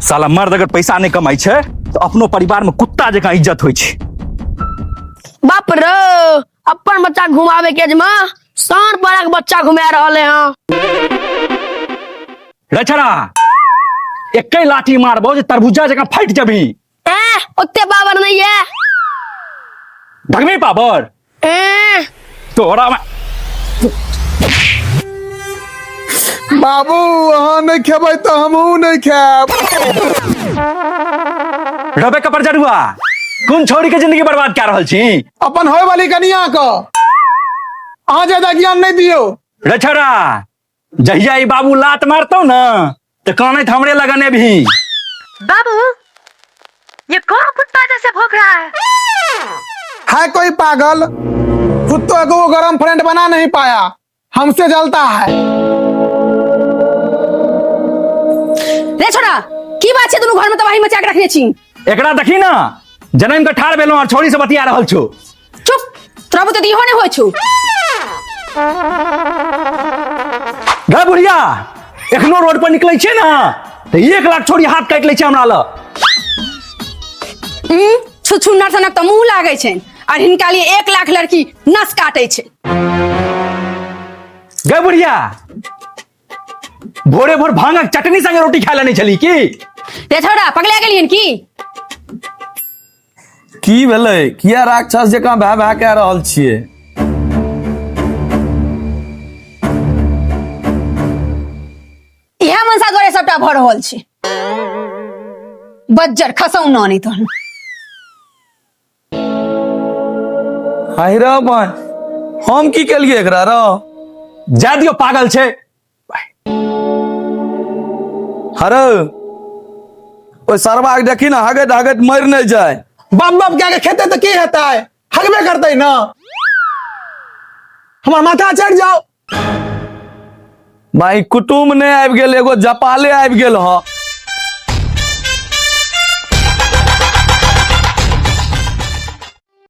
साला मर्द अगर पैसा नहि कमाइ छै तऽ अपनो परिवार में कुत्ता जकाँ इज्जत होइ छै। बाप रे, अपन बच्चा घुमावे के जमा साँढ़ पारा के बच्चा घुमा रहल है। रे छड़ा, एके लाठी मारबो जे तरबूजा जकाँ फाटि जबही। ए, ओते बाबर नहीं है। ढकमी पाबर। ए। तोरा में बाबू, अहाँ नहि खेबै तऽ हमहूँ नहि खायब। रबे कपर जरुआ, कोन छौड़ी के जिंदगी बर्बाद कए रहल छी? अपन होय वाली कनिया के अहाँ ज्यादा ज्ञान नहि दियौ। रे छौड़ा, जहिया ई बाबू लात मारतौ ना तऽ कानैत हमरे लगन एबही। बाबू, ये कौन कुत्ता जैसे भौंक रहा है? है कोई पागल, खुद तो एगो गरम फ्रेंड बना नहीं पाया, हमसे जलता है। रे छोड़ा, की बात छै? दुनू घर में तबाही मचा के रखने छी। एकरा देखी ना, जनम के ठाढ़ भेलहुँ और छौड़ी से बतिया रहल छौ। चुप, तोरा बुते तऽ इहो नहि होइ छौ। गे बुढ़िया, एखनो रोड पर निकलै छै ना तऽ 1 लाख छौड़ी हाथ काटि लै छै हमरा लग। छुछुन्नर सनक तऽ मुंह लागै छै और हिनका लिए 1 लाख लड़की नस काटै छै। गे बुढ़िया, भोरे भोर भांगक चटनी संगे रोटी खाय लेने छली की? रे छोड़ा, पगला गेलियन की? की भेलै? किया राक्षस जकाँ भए भए कए रहल छियै? इएह मनसा द्वारे सबटा भऽ रहल छै। बज्जर खसौना नहि तहन। हाय रे भाई, हम की केलियै एकरा रो? जा दियो, पागल छै। हरे, ओहि सरबा के देखी ने, हगैत हगैत मरि नहि जाय। बाप बाप के आगे खेते तऽ की हेतै? हगबे करतै ना। हमर माथा चढ़ि जाओ। भाई, कुटुम्ब नहि आबि गेल, एगो जपाले आबि गेल हँ।